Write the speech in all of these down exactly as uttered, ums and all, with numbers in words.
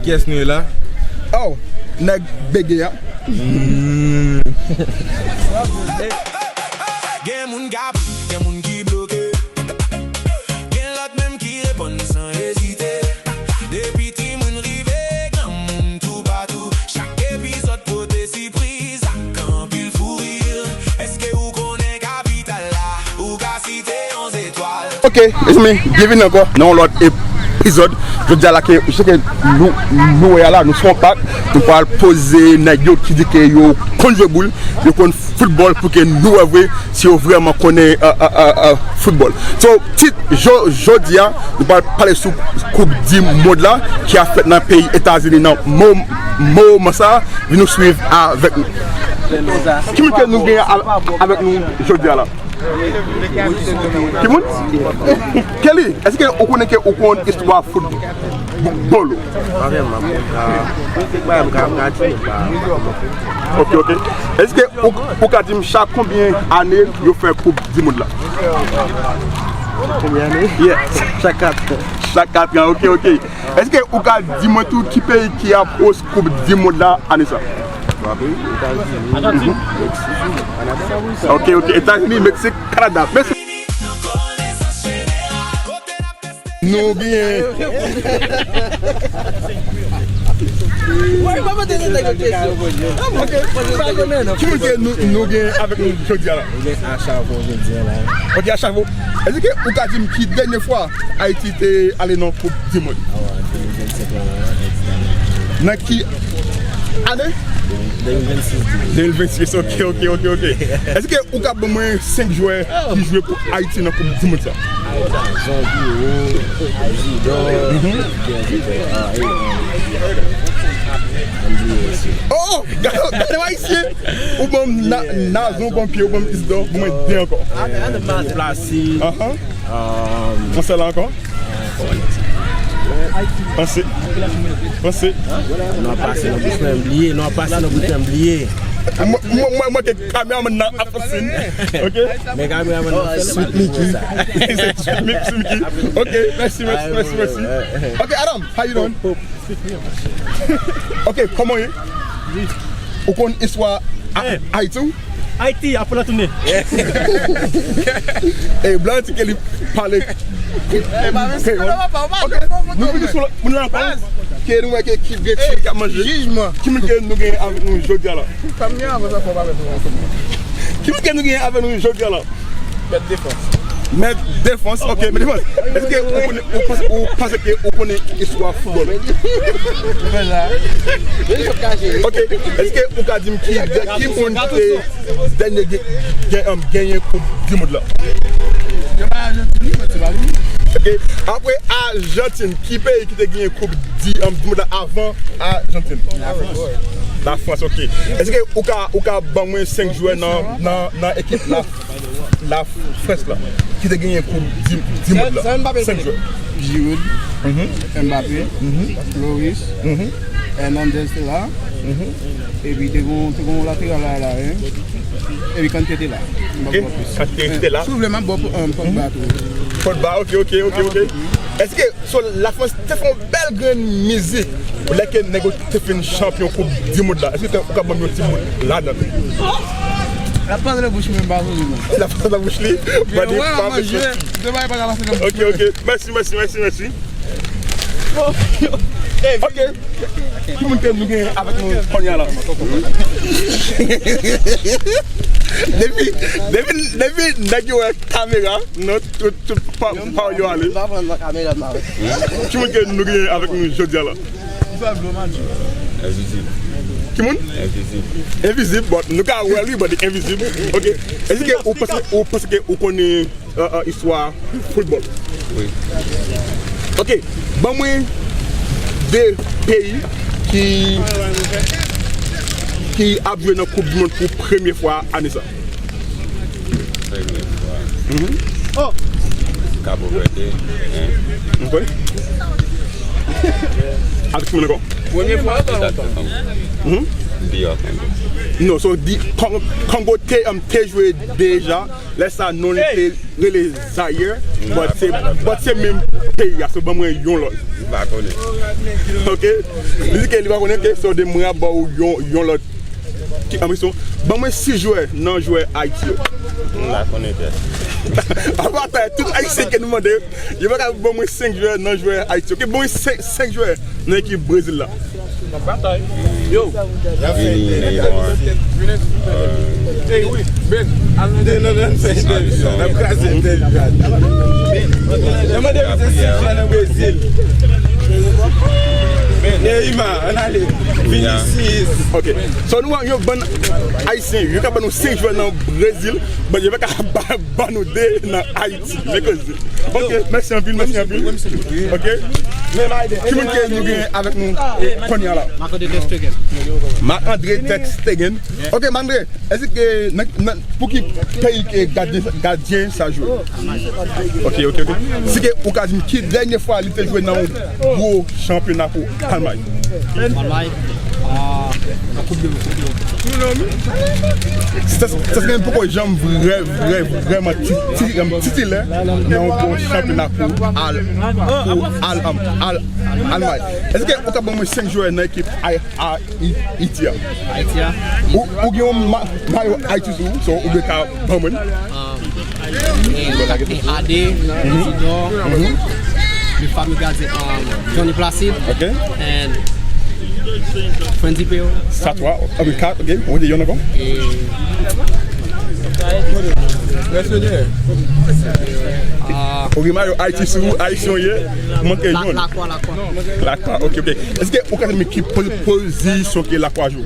Kiyès nou ye la? Oh, nèg bege a. Gen moun k ap, gen moun ki bloke. Gen lòt menm ki reponn san ezite. Depi timoun rive granmoun toupatou. Chak epizòd pote sipriz ak anpil fou ri. Èske ou konnen kapital la? Ou ka site yon zetwal. Ok, mezanmi, byenvini ankò nan yon lòt epizòd. Jodi a la ke, jan ke nou, nou wè a la, nou sou yon pak, nou pral poze nèg yo ki di ke yo konn jwe boul, yo konn foutbòl pou ke nou wè vre si yo vrèman konnen, euh, euh, euh, euh, foutbòl. So, tit jo-, jodi a, nou pral pale sou Koup di Mond la ki ap fèt nan peyi Etazini nan mo-, moman sa a. Vin nou swiv avèk nou. Ki moun ke nou gen a-, avèk nou jodi a la? Ki moun? Kelly, èske ou konnen ke ou konn istwa foutbòl ou? Pa vrèman, m ka, m ka, m ka di, m pa. Ok, ok. Èske ou, ou ka di m chak konbyen ane yo fè Koup di Mond la? Konbyen ane? Yeah. Chak kat an. Chak kat an, ok, ok. Èske ou ka di mwen tou ki peyi ki ap host Koup di Mond la ane sa? Ba peyi, Etazini, Meksik, Kanada. Ok, ok, Etazini, Meksik, Kanada. Mèsi. Nou genyen. Ki moun ke nou, nou genyen avèk nou jodi a la? Ou gen Achavo jodi a la. Ok, Achavo. Èske ou ka di m ki dènye fwa Ayiti te ale nan Koup di Mond? Awa, de mil vennsenk la, la, Ayiti te ale. Nan ki ane? De mil vennsis. De mil vennsis, ok, ok, ok, ok. Èske ou ka ban mwen senk jwè ki jwe pou Ayiti nan Koup di Mond sa? Jean Guiraud, Isidore, Pierre Jeter, ah, e, ah, m bliye osi. Oh, gade, gade ayisyen! Ou ban m na-, Nazon, ban m Pierre, ou ban m Isidore, ban mwen de ankò. Placide. Ahan. Yon sèl la ankò. Panse. Panse. Non ap pase nan bouch mwen, m bliye. Non ap pase nan bouch mwen, m bliye. Mwen, mwen, mwen, mwen, kameramann nan ap panse. Ok? Men kameramann nan fè l. Sweet Mickey. Se Sweet Mickey. Ok, mèsi, mèsi, mèsi, mèsi. Ok, Adam, how you doing? Ok, kòman w ye? Ou konn istwa A-, Ayiti w? Ayiti, ap la tounen. E, blan di ke li pale. Ok, nou vini sou lòt moun la ankò. Ke nou wè ke ki vye ti k ap manje. Ki moun ke nou gen avèk nou jodi a la? Ki moun ke nou gen avèk nou jodi a la? Mèt defans. Mèt defans, ok, mèt defans. Èske ou konnen, ou panse, ou panse ke ou konnen istwa foutbòl? Ok, èske ou ka di m ki, ki moun ki te dènye gen-, gen-, um, genyen Koup di Mond la? Ok, apre Ajantin, ki peyi ki te genyen Koup di, um, di Mond la avan Ajantin? Lafrans. Lafrans, ok. Èske ou ka, ou ka ban mwen senk jwè nan, nan, nan ekip la? Lafrans la, ki te genyen Koup di, di Mond la. Senk jwè. Giroud, Mbappé, Lloris, Hernandez te la. Epi te gon, te gon lateral la, la, wi. Epi Kanté te la. M pa plis. Kanté te la. Si w vle, m ap ba w, um, Pogba tou. Pogba, ok, ok, ok, ok. Èske So, Lafrans te fè yon bèl grenn mizik lè ke nèg yo te fin chanpyon Koup di Mond la. Èske ou ka ban m yon ti bout ladan l? L ap pase nan bouch mwen, m pa sonje non. L ap pase nan bouch li? Mande pa manje. Ok, ok. Mèsi, mèsi, mèsi, mèsi. Ok. Ki moun ke nou gen avèk nou kounye a la? Depi, depi, depi nèg yo wè kamera, non, tout, tout pa, pa yo ale. Ki moun ke nou gen avèk nou jodi a la? Envizib. Ki moun? Envizib. Envizib, but nou ka wè li, but li envizib. Ok. Èske ou panse, ou panse ke ou konnen, euh, euh, istwa foutbòl? Wi. Ok. Ban mwen de peyi ki, ki ap jwe nan Koup di Mond pou premye fwa ane sa. Premye fwa. Mhm. Oh! Kapo Vède, en. Ok. Ak ki moun ankò? Premye fwa, pa lontan. Mhm. D R Kongo. Non, so, di, Kongo, Kongo te, um, te jwe deja. Lè sa, non li te rele Zaire. But se, but se menm peyi a. So, ban mwen yon lòt. Pa konnen. Ok. Li di ke li pa konnen, ok, so de mwen ap ba w yon, yon lòt ki, an kesyon. Ban mwen sis jwè nan jwè Ayiti yo. M pa konnen pyès. Apa sa, tout Ayisyen ke nou mande, yo pa ka ban mwen senk jwè nan jwè Ayiti yo. Ok, ban mwen senk, senk jwè nan ekip Brezil la. Yo. Vini, Neymar. Ey, wi, Ben, al nan de nan nan fè entèvyou sa. N ap kraze entèvyou a. Nan mande misye si jwè nan Brezil. Neymar, ann ale. Vinicius. Ok. So, nou wè yon bann Ayisyen, yo ka ban nou senk jwè nan Brezil, but yo pa ka ba, ban nou de nan Ayiti. Men koze. Ok, mèsi anpil, mèsi anpil. Ok. Ki moun ke nou gen avèk nou kounye a la? Marc-André Ter Stegen. Marc-André Ter Stegen. Ok, Marc-André, èske nan, nan, pou ki peyi ke gadyen, gadyen sa jwe? Ok, ok, ok. Si ke ou ka di m ki dènye fwa li te jwe nan yon gwo chanpyona pou Almay? Almay, ah, nan Koup de Koup de. Ter Stegen poko janm vrè, vrè, vrèman ti, ti, titilè nan yon gwo chanpyona pou Al, pou Al, Al, Almay. Èske ou ka ban mwen senk jwè nan ekip Ay, a, I, Ayiti a? Ayiti a? Ou, ou gen yon ma, mayo Ayiti sou ou, so ou dwe ka ban mwen. Um, e, e Ade, Isidor, le fameux gardien, um, Johnny Placide, ok, and Frenzy Peo. Sa twa, ok, kat, ok, ou di yon ankò? E Ah. Ok, mayo Ayiti sou ou, Ayisyen w ye, manke youn. Lakwa, Lakwa. Lakwa, ok, ok. Èske ou ka di m ki po, pozisyon ke Lakwa jwe?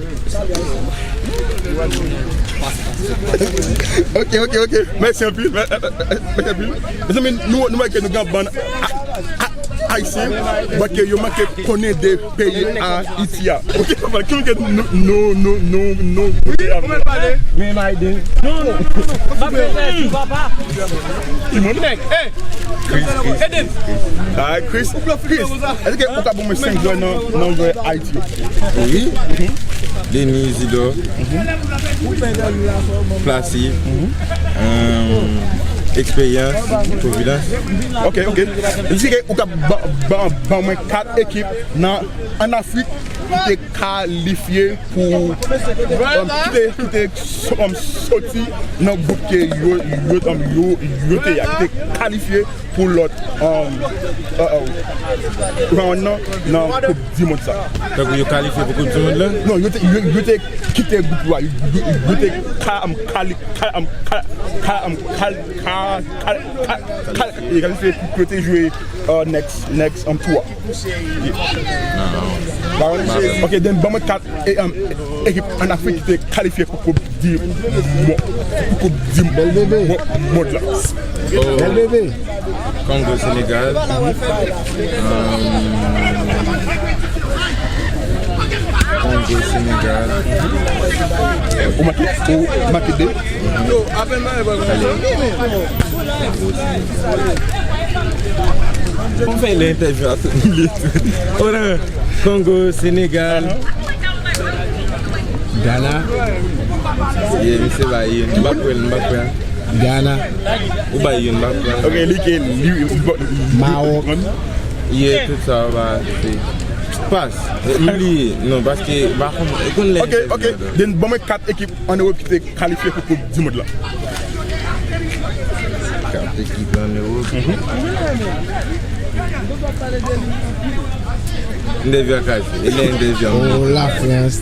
Ok, ok, ok. Mèsi anpil. Mè-, mè-, mè-, mèsi anpil. Mezanmi, nou, nou wè ke nou gen bann a, a, Ayisyen, but ke yo manke konnen de peyi Ayiti a. Ok, papa, ki moun ke nou, nou, nou, nou, nou, nou, men Mayde. Non, non, non, non, non. Pa fè sa, papa. Ki moun? Nèg, eh. Chris, Chris. Eden. Ah, Chris. Chris, èske ou ka ban mwen senk jwè nan, nan jwè Ayiti yo? Wi. Denis Isidor. Placide. Euh, Expérience. Providence. Ok, ok. Èske ou ka ban, ban, ban mwen kat ekip nan, ann Afrik ki te kalifye pou, um, ki te, ki te so-, um, soti nan gwoup ke yo, yo, um, yo, yo te a, ki te kalifye pou lòt, um, uh, uh, round nan, nan Koup di Mond sa. Tankou yo kalifye pou Koup di Mond la? Non, yo te, yo, yo te kite gwoup la, yo, yo, yo te ka, um, kali-, ka, um, ka, ka, um, kal-, ka, kal-, kal-, kal-, yo kalifye pou yo te jwe, uh, next, next, um, tour. Ah, ah. Ok, then ban mwen kat e, um, ekip ann Afrik ki te kalifye pou Koup di Mond, pou Koup di Mond, Mond la. Oh. Kongo, Senegal. Um, Kongo, Senegal. Ou make, ou make de. Bon, fè lè entèvyou a tout moun li tout. Kongo, Senegal. Ghana. Yeah, misye bay youn, m pa kwè l, m pa kwè l. Ghana. Ou bay youn, m pa kwè l. Ok, li ke li, li, li, Mawòk. Yeah, tout sa, ba, se pas. M bliye, non, paske, m pa konn, e konn lè. Ok, ok, then ban mwen kat ekip ann Ewòp ki te kalifye pou Koup di Mond la. Kat ekip ann Ewòp. Mhm. Entèvyou a kraze. E lè entèvyou a. Oh, Lafrans.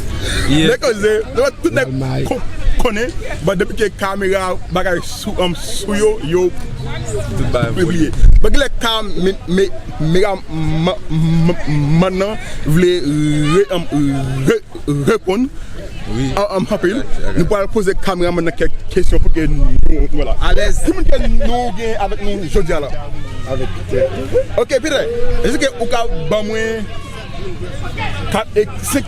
Yeah. Nèg koze, tout nèg ko-, konnen, but depi ke kamera bagay sou, um, sou yo, yo pibliye. But gen lè ka me, me, mega ma, ma, man nan vle re, um, re, reponn. Wi. An, an, anpil. Nou pral poze kameramann nan kèk kesyon pou ke nou, nou, vwala. Alèz. Ki moun ke nou gen avèk nou jodi a la? Avèk Peter. Ok, Peter. Èske ou ka ban mwen kat e, senk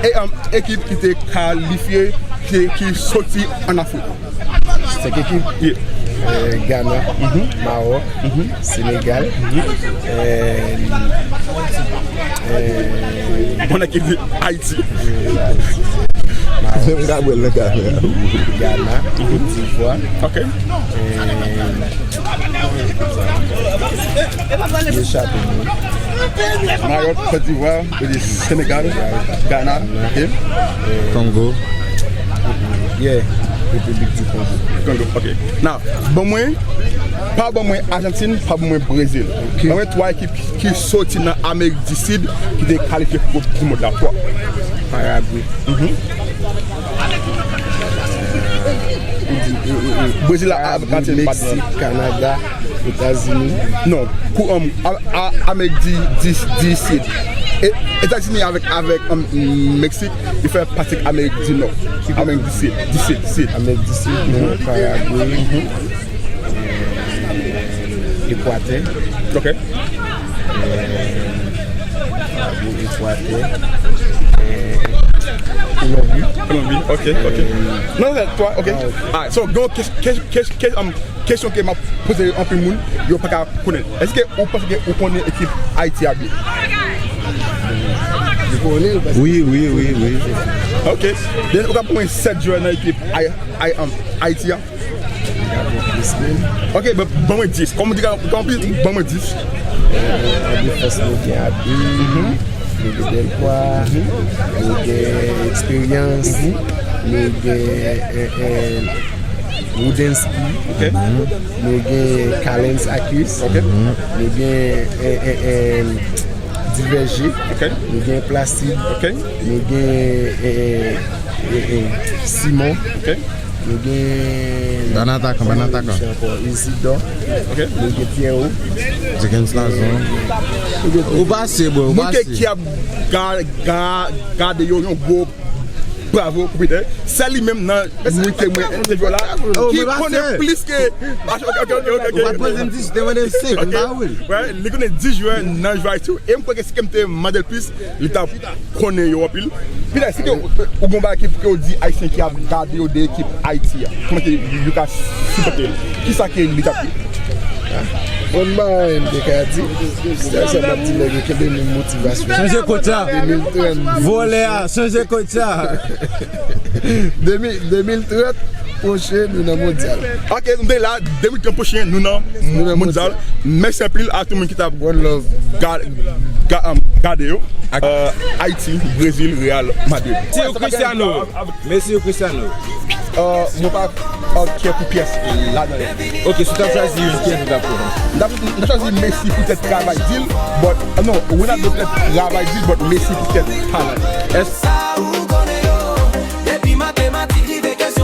e, um, ekip ki te kalifye, ki, ki soti ann Afrik? Senk ekip? Yeah. Euh, Ghana, mhm, Mawòk, mhm, Senegal, mhm, euh, euh, bon, ekip Ayiti. Mawòk. Ghana, Côte d'Ivoire. Ok. Euh, yo chape nou. Mayòt, Kòt Divwa, Senegal, Gana, ok. Kongo. Yeah, Repiblik di Kongo. Kongo, ok. Now, ban mwen, pa ban mwen Ajantin, pa ban mwen Brezil. Ok. Ban mwen twa ekip ki soti nan Amerik di Sid ki te kalifye pou Koup di Mond la. Twa. Paragwe. Mhm. Brezil la, Ajantin, Meksik, Kanada, Etazini. Non, kou, um, a, a, Amerik di, di, di Sid. E, Etazini avèk, avèk, um, Meksik, li fè pati Amerik di Nò. Amerik di Sid, di Sid, Sid. Amerik di Sid, non, Paragwe. Mhm. Ekwatè. Ok. Ekwatè. Kolonbi. Kolonbi, ok, ok. Non, non, twa, ok. Ah, ok. Ah, so, gen yon kes-, kes-, kes-, kes-, um, kesyon ke m ap poze anpil moun, yo pa ka konnen. Èske ou panse ke ou konnen ekip Ayiti a byen? Wi, wi, wi, wi. Ok. Then, ou ka ban mwen sèt jwè nan ekip Ay-, Ay-, um, Ayiti a? Ok, ban, ban mwen dis. Kòm ou di, kòm ou di, ban mwen dis. An defans, nou gen Abi, nou gen Delcroix, nou gen Experience, nou gen, eh, eh, Rudensky, nou gen Kalens Akis, nou gen, eh, eh, eh, Diverge, nou gen Placide, nou gen, eh, eh, eh, eh, Simon, nou gen, ban atakan, ban atakan. Ki ankò? Isidor, nou gen Pierrot. Dickens Lazon. Ou pase, bro, ou pase. Moun ki, ki ap ga-, ga-, gade yo, yon gwo bravo pou Peter. Se li menm nan moun ke mwen entèvyou la, ki konnen plis ke, ah, ok, ok, ok, ok, ok. Ou pa t poze m dis, ou te mande m senk, m pa wè l. Wè, li konnen dis jwè nan jwè Ayiti yo. E m kwè ke si ke m te mande l plis, li t ap konnen yo anpil. Peter, si ke ou, ou gon bagay ke, ke w di Ayisyen ki ap gade yo de ekip Ayiti a, kòman ke yo ka sipòte l? Kisa ke li t ap ye? Bon, bagay m te ka di, se sa m ap di nèg yo, kenbe menm motivasyon. Chanje coach la. De mil trant. Vòlè a, chanje coach la. De mil, de mil trant pwochen, nou nan mondyal. Ok, nou te la, de mil trant pwochen, nou nan mondyal. Mèsi anpil a tout moun ki t ap ga-, ga-, um, gade yo. Euh, Ayiti, Brezil, Real Madrid. Mesi Cristiano. Mesi Cristiano. Euh, mwen pa, euh, kè pou pyès ladan. Ok, si w t ap chwazi youn, kiyès ou t ap pran? M t ap, m t ap chwazi Messi poutèt travay di l, but, euh, non, Ronaldo poutèt travay di l, but Messi poutèt talan. Èske